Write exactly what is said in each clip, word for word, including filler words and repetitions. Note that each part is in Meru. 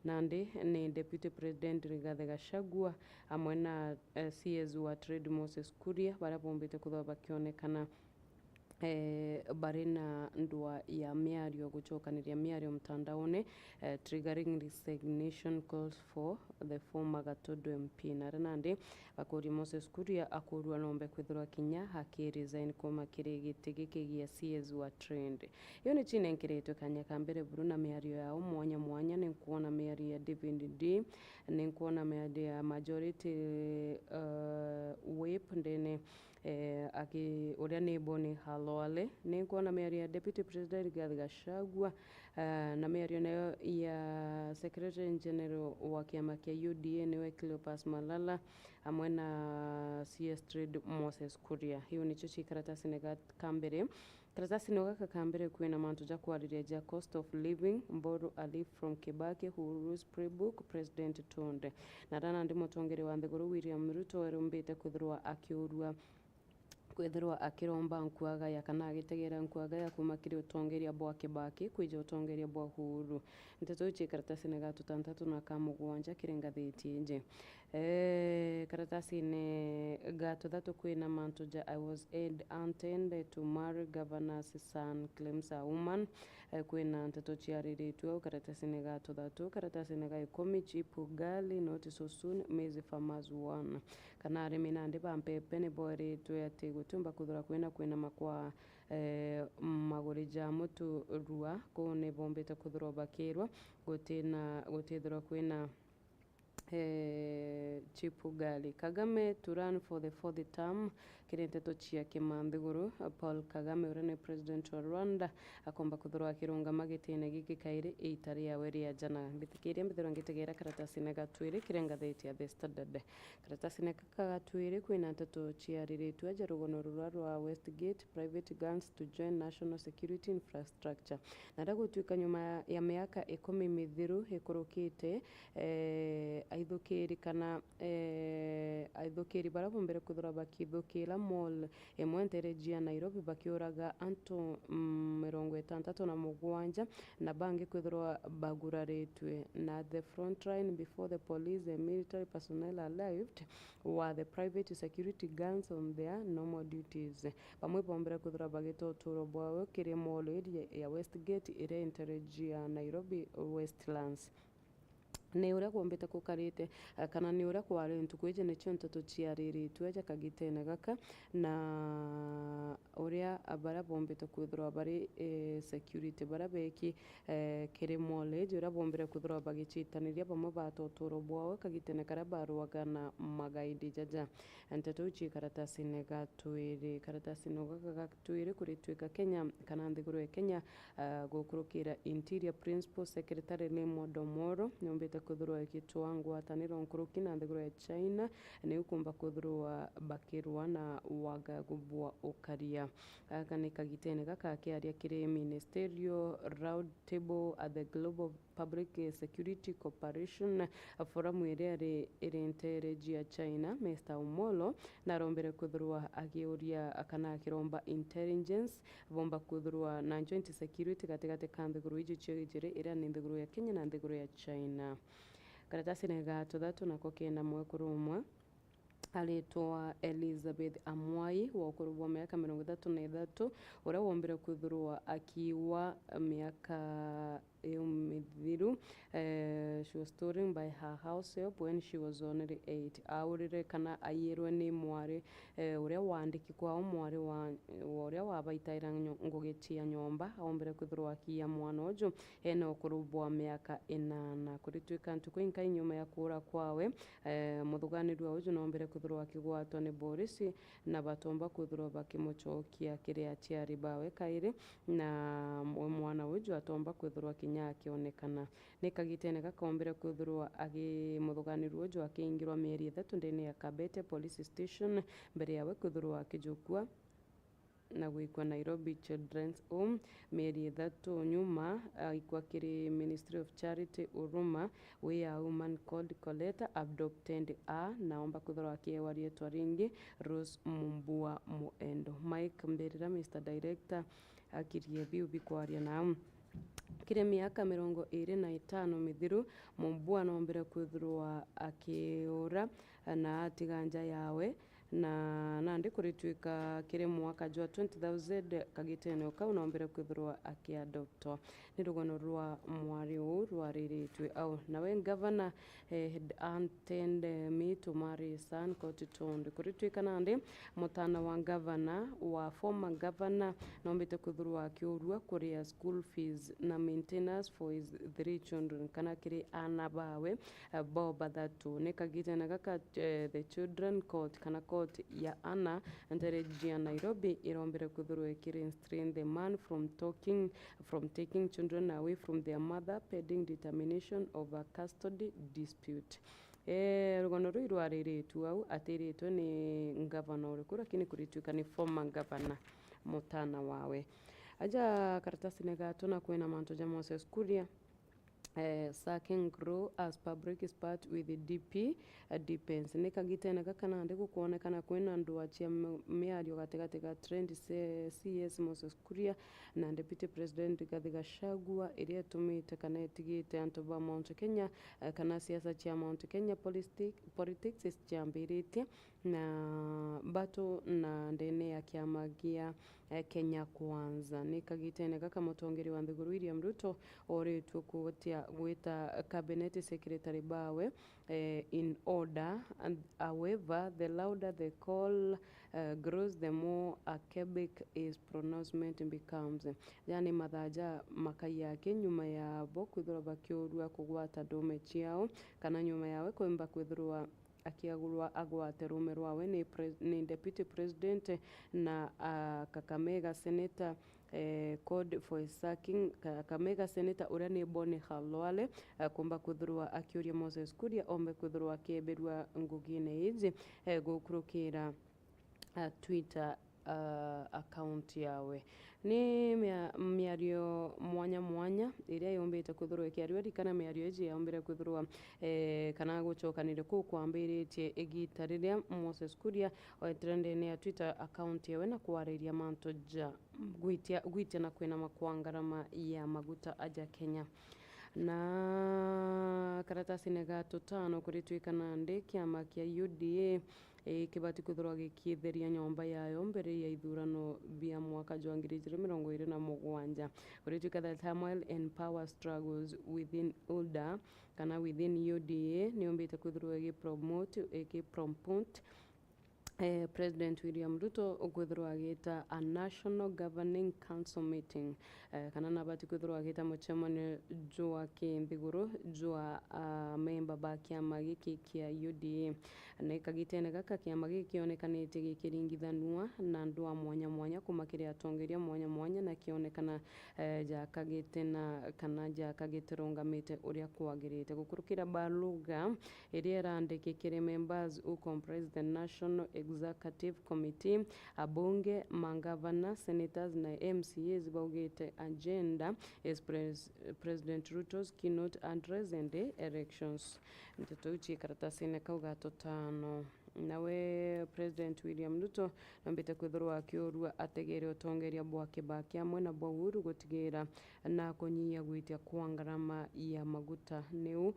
Nandi ni Deputy President Rigathi Gachagua amwe na, eh, C S wa Trade Moses Kuria, baria bombite kwithirwa bakionekana, eh, bari na ndwaa ya miario, gucokaniria miario mtandaone, eh, triggering resignation calls for the former Gatundu M P. Nari nandi bakuria Moses Kuria akurua nombe kwithirwa kinya aki resign kuuma kiri giti giki gia C S wa Trade. Iyo ni cinenkeretwe kanya ka mbere buru na miario yao mwanya mwanya. Ninkwona miario ya David Ndii, ninkwona miario ya Majority, eh, Whip ndene, eh, aki-, uria ni Boni Khalwale. Ninkwona miario ya Deputy President Rigathi Gachagua, eh, na miario nayo ya Secretary General wa kiama kia U D A niwe Cleopas Malala, amwe na C S Trade Moses Kuria. Iu nicio ci karatasine ga ka mbere. Karatasine gaka ka mbere kwina mantu ja kwariria ja cost of living, borrow a leaf from Kibaki, Uhuru's playbook, President Tunde. Na rana ndi mutongeria wa nthiguru William Ruto erumbite kwithirwa akiurua, kwithirwa akiromba nkuagaya kana agitegera nkuagaya kuuma kiri utongeria bwa Kibaki kwija utongeria bwa Uhuru. Nteto iu ci karatasine ga tutantatu na ka mugwanja kiri ngathiti iji. Eh, karatasine ga tuthatu kwina mantu ja I was headhunted to marry governor's son claims a woman. Eh, kwina nteto ciariritue au karatasine ga tuthatu. Karatasine ga ikumi, cheap ugali not so soon, maize farmers warn. Kana arimi nandi ba mpempe ni boeritwe ati gutiumba kwithirwa kwina kwinama kwa, eh, maguri ja mutu rua, kuu ni bombite kwithirwa bakirwa gutina, gutithirwa kwina, eh, cheap ugali. Kagame to run for the fourth term. Kiri nteto cia kimanthiguru, Paul Kagame uria ni president wa Rwanda akomba kwithirwa akirungama gitine giki kairi iita riawe ria jana. Mbitikiria mbithirwa ngitegera karatasine ga twiri kiri ngathiti ya The Standard. Karatasine gaka ga twiri kwina nteto ciariritue aja rugono rurua rwa Westgate, private guns to join national security infrastructure. Na ragutwika nyuma ya miaka ikumi mithiru ikurukite, eh, aithukiri kana, eh, aithukiri baria bombere kwithirwa bakithukira mall imwe ntereji ya Nairobi bakiuraga antu, mm, mirongo itantatu na mugwanja na bangi kwithirwa baguraritue. Na the front line before the police and military personnel arrived were the private security guards on their normal duties. Bamwe bombere kwithirwa bagita uturo bwao kiri mall area ya Westgate iria intereji ya Nairobi Westlands. Ni uria kwombite kukarite, eh, kana ni uria kwari ntuku iji nicio nteto ciariritue aja kagitene gaka, na uria baria bombite kwithirwa bari, eh, security baria beki, eh, kiri mall iji, uria bombire kwithirwa bagicitaniria bamwe bata uturo bwao kagitene karia baruaga na magaidi jaja. Nteto iu ci karatasine ga twiri. Karatasine gaka ga twiri kuritwika Kenya, kana nthiguru ya Kenya, ah, gukurukira Interior Principal Secretary Raymond Omolo, niumbite kwithirwa igitwaa ngwataniro nkuruki na nthiguru ya China, niu kumba kwithirwa bakirwa na wagagu bwa ukaria. Gaka ni kagitene gaka akiaria kiri Ministerial Round Table at the Global Public Security Cooperation Forum iria iri, iri ntereji ya China, Mister Omolo narombere kwithirwa akiuria kana akiromba intelligence bomba kwithirwa na joint security gatigati ka nthiguru iji cio ijiri, iria ni nthiguru ya Kenya na nthiguru ya China. Karatasine ga tuthatu nako kena mwekuru umwe aritwa Elizabeth Amwai wa ukuru bwa miaka mirongo ithatu na ithatu, uria wombire kwithirwa akiwa miaka iu mithiru. Eh, she was touring by her house help when she was only eight. Aurire kana aiyirwe ni mwari, eh, uria waandiki kwao, mwari wa, wa uria wabaitaira nyo-, ngugi cia nyomba, aombire kwithirwa akiia mwana uju ena ukuru bwa miaka inana. Kuritwika ntuku inkai nyuma ya kuura kwawe, eh, muthuganirua uju noombire kwithirwa akigwatwa ni borisi na batomba kwithirwa bakimucokia kiri aciari bawe kairi, na we mwana uju atomba kwithirwa kinya akionekana. Ni kagitene gaka oombire kwithirwa agi-, muthuganirua uju akiingirwa mieri ithatu ndene ya Kabete Police Station mbere yawe kwithirwa akijukua na gwikwa Nairobi Children's Home. Mieri ithatu nyuma, aikwa kiri Ministry of Charity, Huruma, where a woman called Coletta abducted her, na aomba kwithirwa akiewa riitwa ringi, Rose Mumbua Muendo. Mike Mbirira, Mister Director, akirie biu bikwaria nau. Kiri miaka mirongo iiri na itano mithiru, Mubua noombire kwithirwa akiura na atiga nja yawe, na nandi kuritwika kiri mwaka jwa twenty thousand, kagitene o kau noombire kwithirwa akiadoptwa. Ni rugano rwa mwari uu rwariritwe au. Nawe ngavana, eh, had antend, eh, me to marry son court told. Kuritwika nandi, mutana wa ngavana, wa former governor, noombite kwithirwa akiurua kuria school fees na maintenance for his three children, kana kiri aana bawe, eh, bo bathatu. Ni kagitene gaka, eh, the children court, kana court ya aana, ntere jia Nairobi, irombire kwithirwa ikirestrain the man from talking from taking children away from their mother pending determination of a custody dispute. Eh, rugano ruu irwariritwe au atiritwe ni ngavana uriku, lakini kuritwika ni former governor, mutana wawe. Aja karatasine gatu na kwina mantu ja Moses Kuria. Eh, sacking grow as public spat with D P, eh, depends. Ni kagitene gaka nandi gukwonekana kwina ndua cia mi-, miario gatigati ga trend C-, C S Moses Kuria na Deputy President Rigathi Gachagua, iria itumite kana itigite antu ba Mount Kenya, eh, kana siasa cia Mount Kenya polisti-, politics ciambiritie na batu na ndene ya kiama gia, eh, Kenya Kwanza. Ni kagitene gaka mutongeri wa nthiguru William Ruto oritwe kutia gwita cabinet secretary bawe, eh, in order. And however, the louder the call, eh, grows, the more acerbic his pronouncement becomes. Yani, mathaja makai yake nyuma ya bo kwithirwa bakiurua kugwata ndume ciao, kana nyuma yawe kwimba kwithirwa akiagurwa agwate rume rwawe ni pre-, ni deputy president na, ah, Kakamega senator, eh, called for his sacking. Kakamega senator uria ni Boni Khalwale, eh, kumba kwithirwa akiuria Moses Kuria ombe kwithirwa akieberua ngugine iji, eh, gukurukira, ah, Twitter, ah, account yawe. Ni mia-, miario mwanya mwanya iria yumbite kwithirwa ikiario, rikana miario iji yaumbire kwithirwa, eh, kana gucokanire kuu kwambiritie igita riria Moses Kuria oetire ndene ya Twitter account yawe na kwariria mantu ja gwitia, gwitia na kwinama kwa ngarama ya maguta aja Kenya. Na karatasine ga tutano, kuritwika nandi kiama kia U D A, eh, kibati kwithirwa gikiitheria nyomba yayo mbere ya ithurano bia mwaka jwa ngiri ijiri mirongo iri na mugwanja. Kuritwika the turmoil and power struggles within U D A, kana within U D A, niumbite kwithirwa igipromote, igipromote, eh, President William Ruto ukwithirwa agita a National Governing Council meeting, eh, kana nabati kwithirwa agita mucemanio jwa kinthiguru jwa, ah, memba ba kiama giki kia U D A. Na ikagitene gaka kiama giki kionekanite gikiringithanua na ndwaa mwanya mwanya kuma kiri atongeria mwanya mwanya, na kionekana, eh, jakagite na kana jakagite rungamite uria kwagirite. Gukurukira baruga iria irandiki kiri members who comprise the National Executive Committee, abunge, mangavana, senators na M C As baugite agenda is pres-, President Ruto's keynote address and the elections. Nteto iu cii karatasine kau ga tutano. Nawe President William Ruto nambite kwithirwa akiurua ategere utongeria bwa Kibaki amwe na bwa Uhuru gutigira na kunyia gwitia kwa ngarama ya maguta. Niu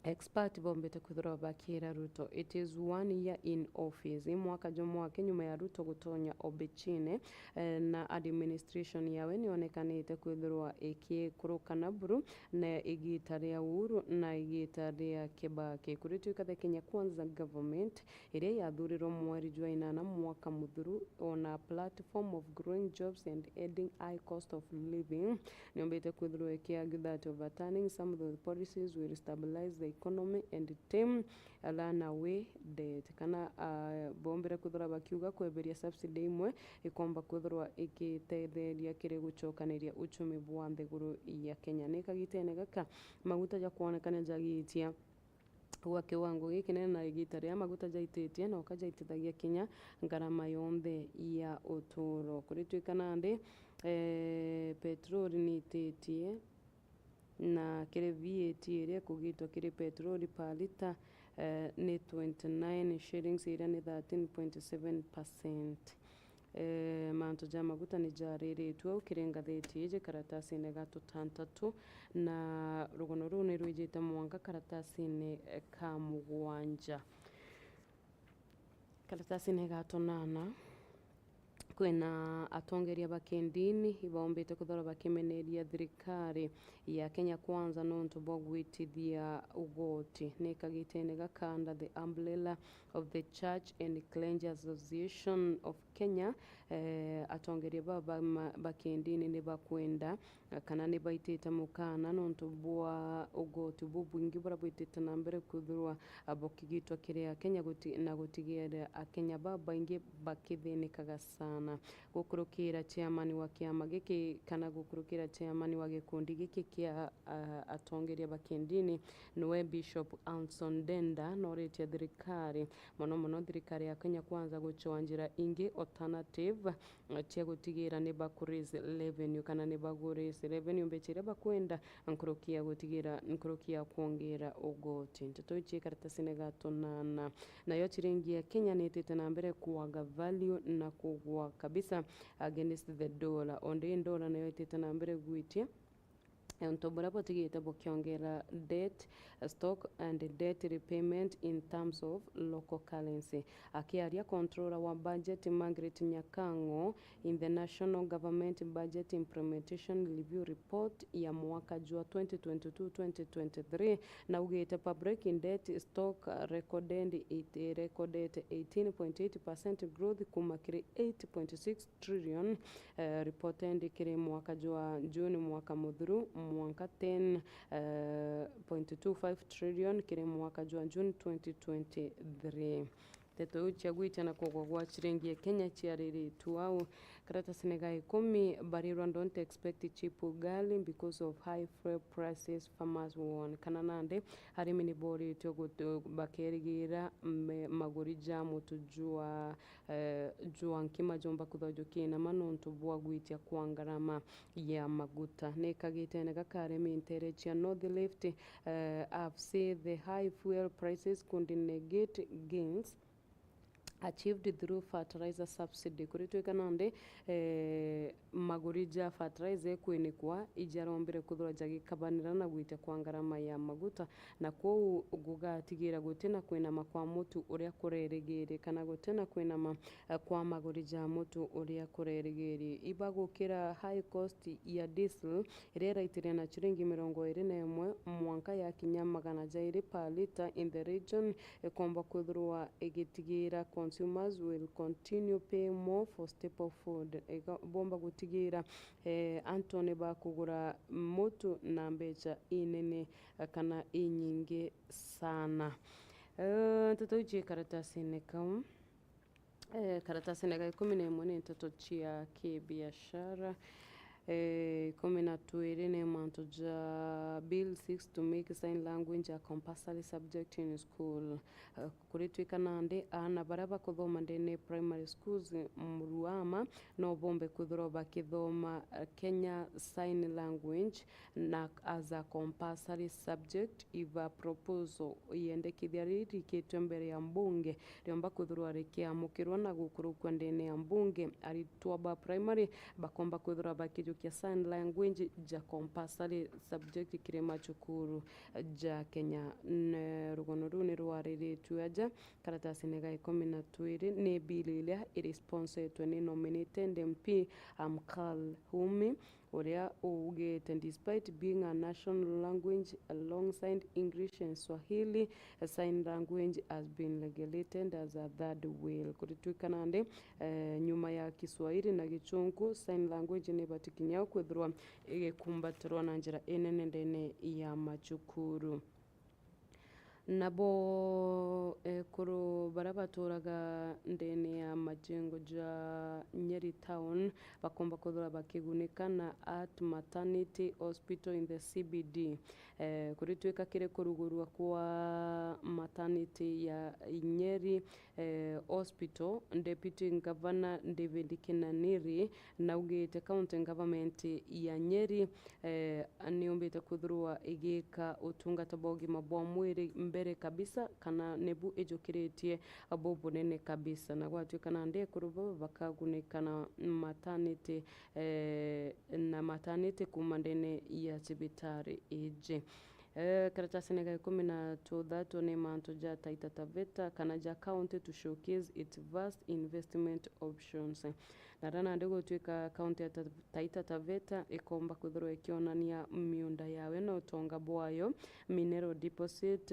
expert bombite kwithirwa bakiira Ruto, it is one year in office, i mwaka jumwe aki nyuma ya Ruto gutonya obicine, eh, na administration yawe nionekanite kwithirwa ikikurukana buru na igita ria Uhuru na igita ria Kibaki. Kuritwika the Kenya Kwanza government iria yathurirwe mweri jwa inana mwaka muthuru, on a platform of growing jobs and ending high cost of living, niombite kwithirwa ikiargue that overturning some of the policies will stabilize the economy and tame a runaway debt. Kana, ah, bombire kwithirwa bakiuga kweberia subsidy imwe ikomba kwithirwa igitetheria kiri gucokaniria uchumi bwa nthiguru ya Kenya. Ni kagitene gaka, maguta jakwonekana jagiitia gwa kiwango gikinene na igita riria maguta jaititie, na uka jaitithagia kinya ngarama yonthe ya uturo. Kuritwika nandi, eh, petroli niititie, na kiri V A T iria ikugitwa kiri petroli per litre, eh, ni twenty nine shillings, iria ni thirteen point seven percent. eh, mantu ja maguta ni jariritue au kiri ngathiti iji karatasine ga tutantatu, na rugono ruu ni rwijite mwanka karatasine, eh, ka mugwanja. Karatasine ga tunana, kwina atongeria ba kindini ibaumbite kwithirwa bakimeneria thirikari ya Kenya Kwanza nontu bwa gwitithia ugoti. Ni kagitene gaka under the umbrella of the Church and Clergy Association of Kenya, eh, atongeria baba ba, ma, ba kindini ni bakwenda, eh, kana ni baitite mukana nontu bwa ugoti bubwingi buria bwitite na mbere kwithirwa, ah, bukigitwa kiri Akenya guti-, na gutigira Akenya babaingi bakithinikaga sana. Gukurukira chairman wa kiama giki kana gukurukira chairman wa gikundi giki kia, ah, atongeria ba kindini niwe Bishop Anson Denda noritie thirikari, mono mono thirikari ya Kenya Kwanza gucwa njira ingi, alternative, eh, cia gutigira ni baku raise revenue kana ni bagu raise revenue mbecha iria bakwenda nkuruki ya gutigira, nkuruki ya kwongera ugoti. Nteto ici karatasine ga tunana. Nayo chiringi ya Kenya ni itite na mbere kuaga value na kugwa kabisa against the dollar. Ondi dollar nayo itite na mbere gwitia. Untu buria butigite bukiongera debt stock and debt repayment in terms of local currency. Akiaria controller wa budget Margaret Nyakang'o in the National Government Budget Implementation Review Report ya mwaka jwa twenty twenty-two twenty twenty-three, naugite public debt stock recorded, it recorded eighteen point eight percent growth kuma kiri eight point six trillion, eh, reported kiri mwaka jwa June mwaka muthuru mwanka ten, eh, point two five trillion kiri mwaka jwa June twenty twenty-three. Nteto iu cia gwitia na kugwa gwa chiringi ya Kenya chiariritue au. Karatasine ga ikumi, barirwa don't expect cheap ugali because of high fuel prices, farmers warn. Kana nandi arimi ni boritwe gutu-, bakerigira me-, maguri ja mutu jwa, eh, jwa nkima jomba kwithirwa jukinama nontu bwa gwitia kwa ngarama ya maguta. Ni kagitene gaka arimi ntere cia North Rift, eh, have said the high fuel prices could negate gains achieved through fertilizer subsidy. Kuritwika nandi, eh, maguri ja fertilizer ikwinikwa ijarombire kwithirwa jagikabanira na gwitia kwa ngarama ya maguta, na kwou gugatigira gutina kwinama kwa mutu uria kurerigiri, kana gutina kwinama, eh, kwa maguri ja mutu uria kurerigiri. Ibagukira high cost ya diesel iria iraitire na chiringi mirongo iri na imwe mwanka yakinya magana jairi per litre in the region, ikomba kwithirwa igitigira consumers will continue pay more for staple food. Iga-, bomba gutigira, eh, antu ni bakugura mutu na mbecha inene, eh, kana inyingi sana. Eh, nteto iu cie karatasine kau. Eh, karatasine ga ikumi na imwe ni nteto cia kibiashara. Eh, ikumi na twiri ni mantu ja bill seeks to make sign language a compulsory subject in school. Eh, kuritwika nandi aana baria bakuthoma ndene primary schools Muruama no bombe kwithirwa bakithoma, eh, Kenya Sign Language na as a compulsory subject. Iva proposal yendekithia ririkitwe mbere ya mbunge riomba kwithirwa rikiamukirwa na gukurukua ndene ya mbunge. Aritwa ba primary bakomba kwithirwa bakijukia sign language ja compulsory subject kiri macukuru ja Kenya. Ne rugono ruu ni rwariritue aja karatasine ga ikumi na twiri ni bill iria iri sponsoretwe ni nominated M P Amkal Humi, uria uugite, despite being a national language alongside English and Swahili, sign language has been regulated as a third wheel. Kuritwika nandi, eh, nyuma ya Kiswahili na Gichunku, sign language ni ibati kinya kwithirwa igikumbatirwa na njira inene ndene ya macukuru. Nabo ekuru baria baturaga ndene ya majengo ja Nyeri Town bakomba kwithirwa bakigunika na at Maternity Hospital in the C B D. Eh, kuritwika kiri kurugurua kwa maternity ya Nyeri, eh, Hospital, Deputy Governor David Kinaniri naugite county government ya Nyeri, eh, niumbite kwithirwa igika utungata bwa ugima bwa mwiri mbere mbere kabisa, kana nibu ijukiritie bubunene kabisa, na gwatuika nandi ekuru baba bakagunika na maternity, eh, na maternity kuuma ndene ya cibitari iji. Eh, karatasine ga ikumi na tuthatu ni mantu ja Taita Taveta kana ja county to showcase its vast investment options. Na ra nandi gutwika kaunti ya Ta-, Taita Taveta ikomba kwithirwa ikionania miunda yawe na utonga bwayo, mineral deposit,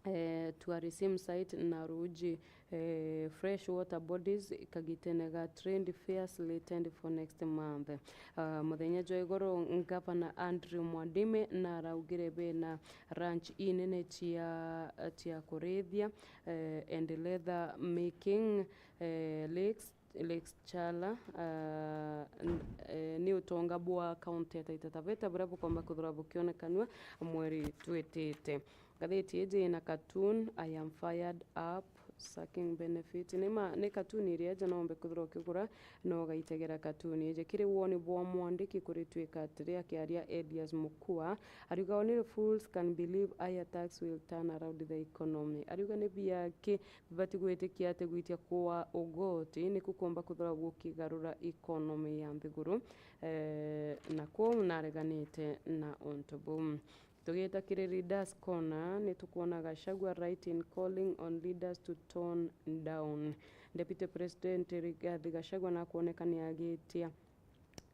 eh, tourism site na ruji, eh, fresh water bodies kagitene ga trade fairs slated for next month. Ah, muthenya jwa igoro, Ngavana Andrew Mwadime naraugire bena ranch inene cia, cia kurithia, eh, and leather making, eh, lakes Lakes Chala, ah, n-, eh, ni utonga bwa kaunti ya Taita Taveta buria bukomba kwithirwa bukionekanua mweri twitite. Ngathiti iji ina cartoon, I am fired up, sucking benefit. Ni ma, ni cartoon iria ja nombe kwithirwa ukigura na ugaitegera cartoon iji. Kiri woni bwa mwandiki kuritwika atiri akiaria Elias Mukua, ariuga only fools can believe higher tax will turn around the economy. Ariuga ni biaki bibati gwitikia ati gwitia kwa ugoti niku kuumba kwithirwa gukigarura economy ya nthiguru, eh, na kwou nareganite na untu buu. Tugiita kiri Leaders Corner, nitukwona Gachagua right in calling on leaders to tone down. Deputy President Rigathi Gachagua nakwoneka niagitia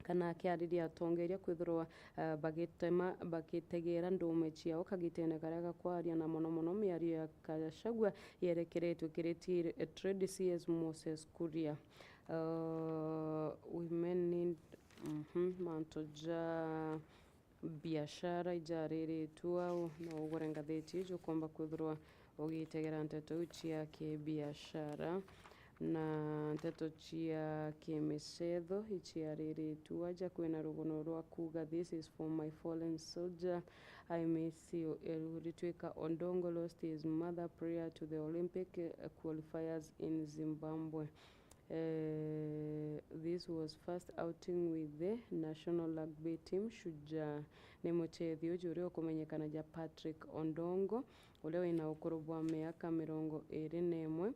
kana akiariria atongeria kwithirwa, eh, bagitema, bagitegera ndume ciao kagitene karia gakwaria, na mono mono miario ya Gachagua yerekeretwe kiri Tir-, Trade C S Moses Kuria. Eh, women need, mhm, mantu ja biashara ijariritwe au, no ugure ngathiti iji ukomba kwithirwa ugitegera nteto iu cia kibiashara na nteto cia kimicetho iciariritwe aja. Kwina rugono rwa kuuga, "This is for my fallen soldier, I miss you." Eritwika Odongo lost his mother prior to the Olympic, eh, qualifiers in Zimbabwe. Eh, this was first outing with the national rugby team, Shujaa. Ni muchethi uju uria ukumenyekana ja Patrick Odongo, uria wina ukuru bwa miaka mirongo iri na imwe.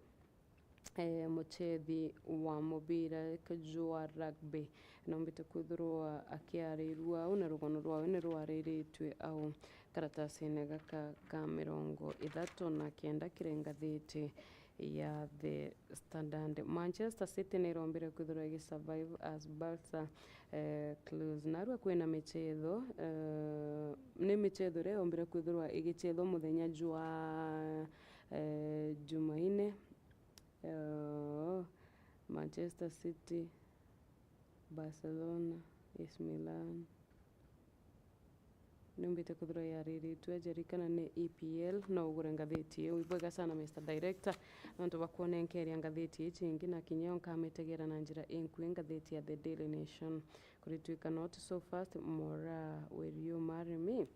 Eh, muchethi wa mubira jwa rugby, nombite kwithirwa akiarirua au, na rugono rwawe ni rwariritwe au karatasine gaka ka mirongo ithatu na kenda kiri ngathiti ya The Standard. Manchester City ni irombire kwithirwa igi survive as Barca, eh, close. Narua kwina michetho, eh, ni michetho iria yombire kwithirwa igichetho muthenya jwa, eh, Jumaine. Eh, Manchester City, Barcelona, A C Milan, niumbite kwithirwa yariritwe ajarikana ni E P L, no ugure ngathiti iu. Ibwega sana, Mister Director, nontu bwa kwonenkeria ngathiti iji ingi, na kinya yo nkamitegera na njira inkui ngathiti ya The Daily Nation. Kuritwika not so fast, Mora, will you marry me?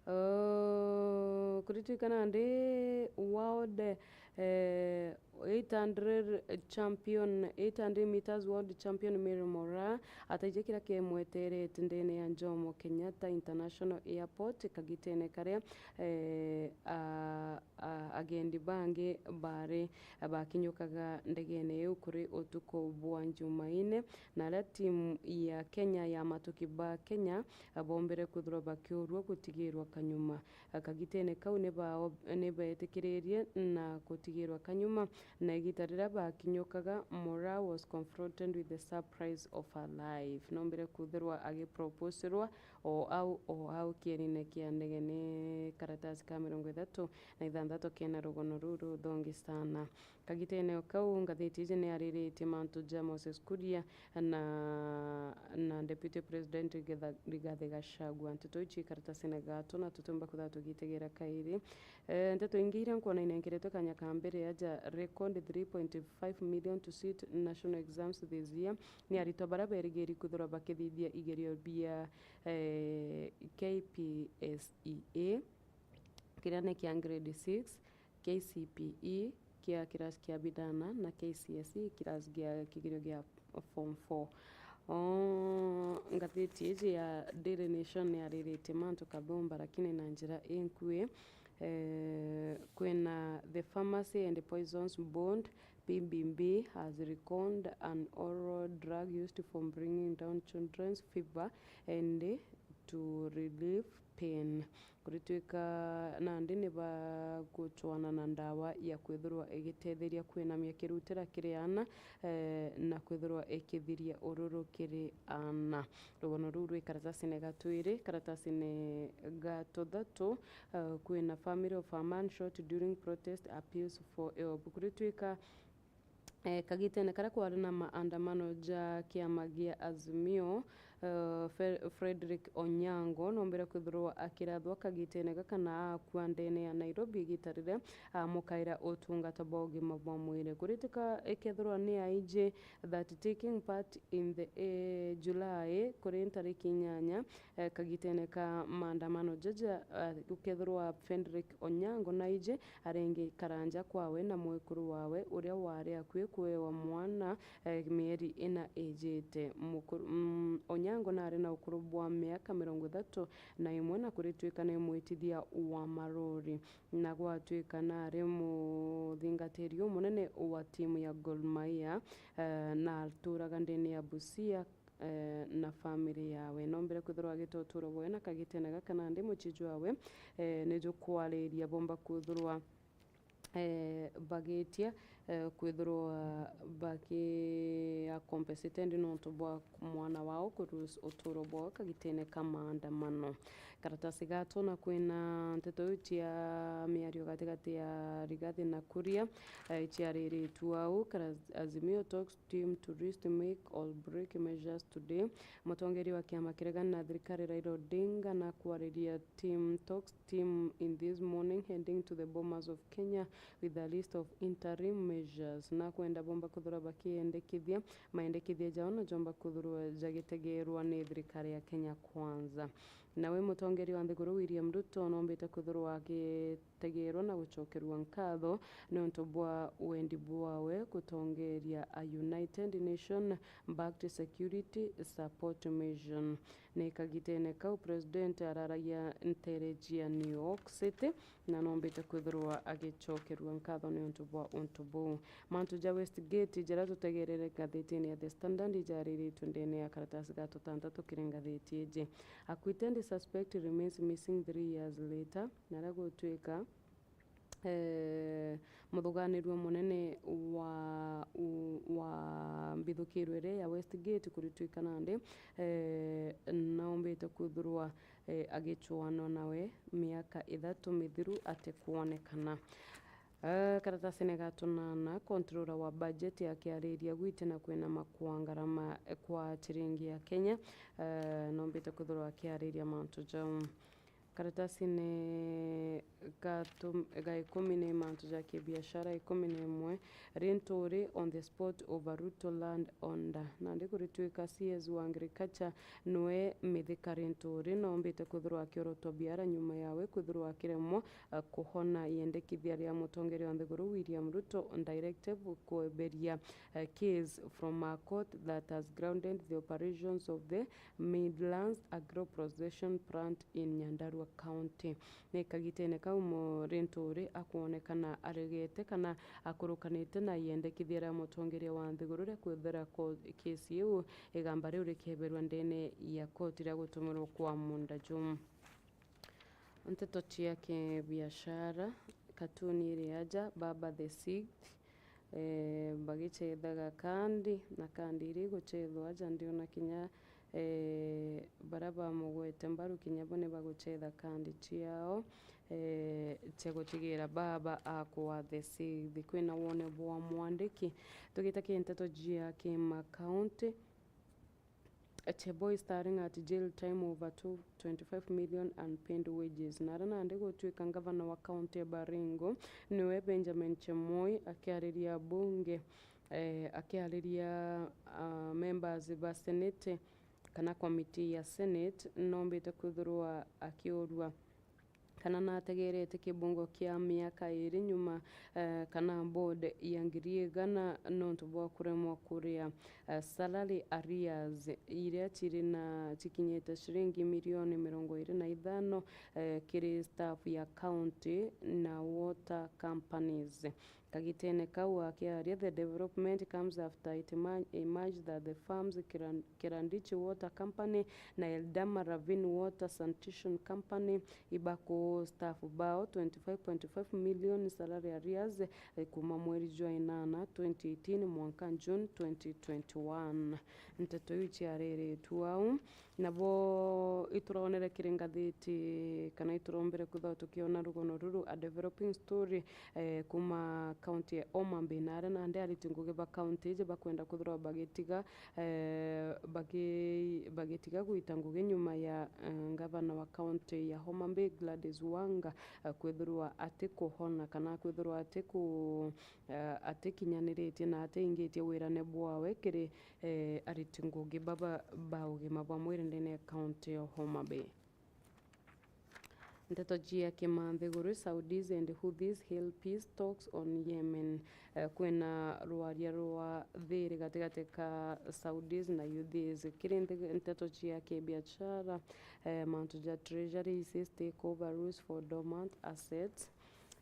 Uh, kuritwika nandi world, eh, eight hundred champion, eight hundred meters world champion Mary Moraa ataije kira kiemweterete ndene ya Jomo Kenyatta International Airport kagitene karia, eh, a, a, agendi bangi bari bakinyukaga ndegene iu kuri utuku bwa Jumaine, na aria timu ya Kenya ya matuki ba Kenya bombire kwithirwa bakiurua gutigirwa kanyuma. Kagitene kau ni bao-, ni beetikiririe na gutigirwa kanyuma, na igita riria bakinyukaga, Moraa was confronted with the surprise of her life. Nombire kwithirwa agiproposirwa o au, o au kienine kia ndege ni karatasi ka mirongo ithatu na ithanthatu kena rugono ruu ruthongi sana. Kagitene o kau, ngathiti iji ni yariritie mantu ja Moses Kuria na, na Deputy President Rigatha-, Rigathi Gachagua. Nteto ici karatasine gatu na tutiumba kwithirwa tugitegera kairi. Eh, nteto ingi iria nkwona inenkeretwe kanya ka mbere aja, record three point five million to sit national exams this year. Ni aritwa baria berigiri kwithirwa bakithithia igerio bia, eh, K P S E A, kiria ni kia grade six, K C P E kia kirasi kia binana na K C S E kirasi gia kigerio gia form four. O ngathiti iji ya Daily Nation niyariritie mantu kathumba, lakini na njira inkui. Eh, kwina the Pharmacy and Poisons Board, P B B, has reckoned an oral drug used for bringing down children's fever and to relieve pain. Kuritwika nandi ni bagucwana na ndawa ya kwithirwa igitetheria kwinamia kirutira kiri ana, eh, na kwithirwa ikithiria ururu kiri ana. Rugono ruu rwi karatasine ga twiri. Karatasine ga tuthatu, eh, kwina family of a man shot during protest appeals for help. Kuritwika, eh, kagitene karia kwari na maandamano ja kiama gia Azimio, eh, Fe-, Frederick Onyango nombire kwithirwa akirathwa kagitene gaka na akua ndene ya Nairobi igita riria amukaira utungata bwa ugima bwa mwiri. Kuritwika ikethirwa ni aiji that taking part in the, eh, July kuri ntariki inyanya, eh, kagitene ka maandamano jaja, eh, gukethirwa Frederick Onyango naiji arenge karanja kwawe na mwekuru wawe uria wari akui kuewa mwana, eh, mieri ina ijite. Mukuru, mm, Onyango nari na ukuru bwa miaka mirongo ithatu na imwe na kuritwika ni mwitithia wa marori, na gwatwika nari muthingatiri umunene wa timu ya Gor Mahia, eh, na aturaga ndene ya Busia, eh, na family yawe. Nombire kwithirwa agita uturo bwawe na kagitene gaka nandi mucii jwawe, eh, nijukwariria bomba kwithirwa, eh, bagitia, eh, kwithirwa baki a compensated nontu bwa mwana wao ku lose uturo bwawe kagitene ka maandamano. Karatasi gatona kwina nteto iu cia miario gatigati ya Rigathi na Kuria, eh, ciariritue au. Kara-, Azimio talks team to risk make or break measures today. Mutongeria wa kiama kiregani na thirikari Raila Odinga na kwariria team talks team in this morning heading to the Bomas of Kenya with a list of interim measures. Na kwenda bomba kuthura bakiendekithia, maendekithia jao na jomba kuthurwa jagitegerwa ni thirikari ya Kenya Kwanza. Nawe mutongeria wa nthiguru William Ruto nombite kuthurwa agi- tegerwa na gucokerua nkatho niuntu bwa wendi bwawe gutongeria a United Nation backed security support mission. Ni kagitene kau President araragia ntere cia New York City na nombite kwithirwa agicokerua nkatho niuntu bwa untu buu. Mantu ja Westgate jaria tutegerere ngathitine ya The Standard jariritwe ndene ya karatasi ga tutantatu kiri ngathiti iji. Acquitted suspect remains missing three years later. Naria gutwika, eh, muthuganirua munene wa, u-, wa mbithukirwe iria ya Westgate kuritwika nandi, eh, naumbite kwithirwa, eh, agicwanwa nawe miaka ithatu mithiru atikwonekana. Eh, karatasine ga tunana, controller wa budget akiariria gwite na kwina makua ngarama kwa chiringi ya Kenya, eh, naumbite kwithirwa akiariria mantu jau. Karatasine ga tu-, ga ikumi ni mantu ja kibiashara, ikumi na imwe, Linturi on the spot over Ruto land order. Nandi kuritwika C S wa agriculture niwe Mithika Linturi, noombite kwithirwa akiorotwa biara nyuma yawe kwithirwa akiremwa, eh, kuhona iendekithia ria mutongeria wa nthiguru William Ruto directive kweberia, eh, case from a court that has grounded the operations of the Midlands Agro Processing Plant in Nyandarua County. Ni kagitene kau Linturi akwonekana aregete kana akurukanite na iendekithia ria mutongeria wa nthiguru ria kwithira ko-, kesi iu igamba riu rikeberwa ndene ya koti ria gutumirwa kwa munda juu. Nteto cia kibiashara, katuni iri aja, Baba the Sixth, eh, bagicethaga kandi, na kandi iria igucethwa aja ndiona kinya, eh, baria bamugwete mbaru kinya bo ni bagucetha kandi ciao, eh, cia gutigira baba akwa the sixth. Kwina wone bwa mwandiki. Tugita ki nteto cia kimakaunti, Cheboi staring at jail time over two, twenty-five million unpaid wages. Na aria nandi gutwika ngavana wa kaunti ya Baringo niwe Benjamin Chemoi akiariria bunge, eh, akiariria, ah, members ba senate kana komiti ya senate, noombite kwithirwa akiurua kana nategerete kibungo kia miaka iri nyuma, eh, kana board ya ngiri igana nontu bwa kuremwa kuria, eh, salary arrears iria ciri na cikinyite ciringi milioni mirongo iri na ithano, eh, kiri staff ya county na water companies. Kagitene kau akiaria, the development comes after it emer-, emerged that the firms Kiran-, Kirandichi Water Company na Eldama Ravine Water Sanitation Company ibaku staff bao twenty-five point five million salary arrears, eh, kuma mweri jwa inana twenty eighteen mwanka June twenty twenty-one. Nteto iu ciariritue au. Nabo ituronere kiri ngathiti, kana iturombere kwithirwa tukiona rugono ruru, a developing story, eh, kuma county ya Homa Bay. Na aria nandi ariti ngugi ba county iji bakwenda kwithirwa bagitiga, eh, bagi-, bagitiga gwita ngugi nyuma ya, eh, ngavana wa county ya Homa Bay, Gladys Wanga, eh, kwithirwa atikuhona kana kwithirwa atiku-, eh, atikinyaniritie na atiingitie wirane bwawe kiri, eh, ariti ngugi baba ba ugima bwa mwiri ndene ya county ya Homa Bay. Nteto cia kimanthiguru, Saudis and Houthis hail peace talks on Yemen. Eh, kwina rwaria rwa thiri gatigati ka Saudis na Houthis. Kiri nthi-, nteto cia kibiashara, eh, mantu ja treasury, isi stakeholder rules for dormant assets.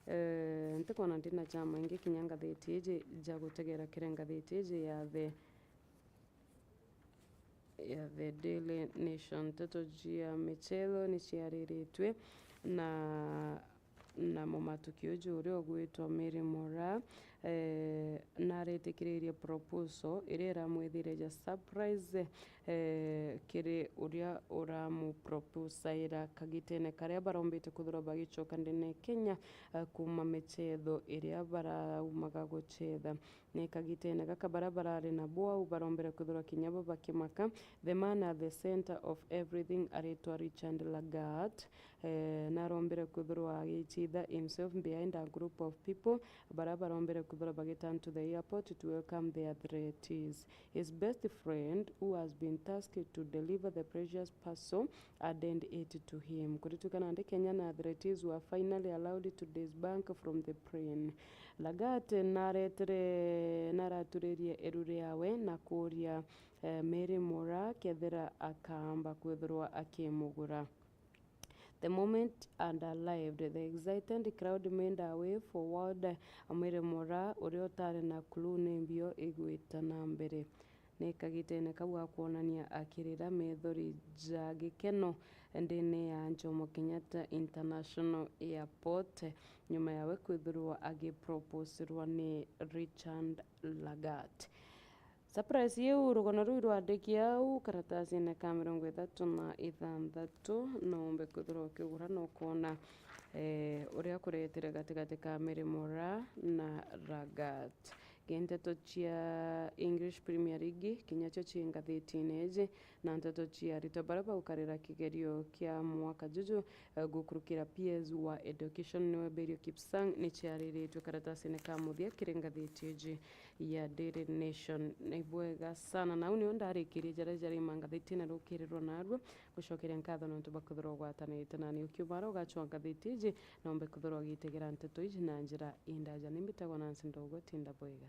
Eh, ntikwona ndina ja maingi kinya ngathiti iji ja gutegera kiri ngathiti iji ya the ya The Daily Nation. Nteto cia michetho ni ciariritue na, na mumatuki uju uria ugwitwa Mary Moraa, eh, naretikiririe proposal iria iramwithire ja surprise, eh, kiri uria uramuproposaira kagitene karia barombite kwithirwa bagicoka ndene Kenya, eh, kuma michetho iria baraumaga guchetha. Ni kagitene gaka baria barari nabo au barombere kwithirwa kinya bo bakimaka. The man at the centre of everything aritwa Richard Lagat, eh, narombere kwithirwa agicitha himself behind a group of people baria barombere kwithirwa bagiturn to the airport to welcome the athletes. His best friend, who has been tasked to deliver the precious parcel, handed it to him. Kurituka nandi Kenya na athletes were finally allowed to disembark from the plane. Lagat naretire, naraturirie iru riawe na kuria, eh, Mary Moraa kethira akaamba kwithirwa akimugura. The moment had arrived, the excited crowd made a way forward, Mary Moraa, uria utari na clue ni mbio igwita na mbere. Ni kagitene kau akwonania akirira methori ja gikeno ndene ya Jomo Kenyatta International Airport, nyuma yawe kwithirwa agiproposirwa ni Richard Lagat. Surprise iu, rugono ruu rwandiki au karatasine ka mirongo ithatu na ithanthatu, no umbe kwithirwa ukigura na ukona, eh, uria kuretire gatigati ka Mary Moraa na Lagat. Gi nteto cia English Premier League, kinya cio ci ngathitine iji, na nteto cia aritwa baria baukarira kigerio kia mwaka juju, eh, gukurukira P S wa Education niwe Berio Kipsang, ni ciariritwe karatasine ka muthia kiri ngathiti iji ya Daily Nation. Ni bwega sana, na au nio ndarikirie jaria jari mangathitine rukirirwa narua. Gucokeria nkatho nontu bwa kwithirwa ugwatanirite nani ukiumara ugacua ngathiti iji, na umbe kwithirwa ugitegera nteto iji na njira indaja. Ni mbitagwa Nancy Ndogo, tinda bwega.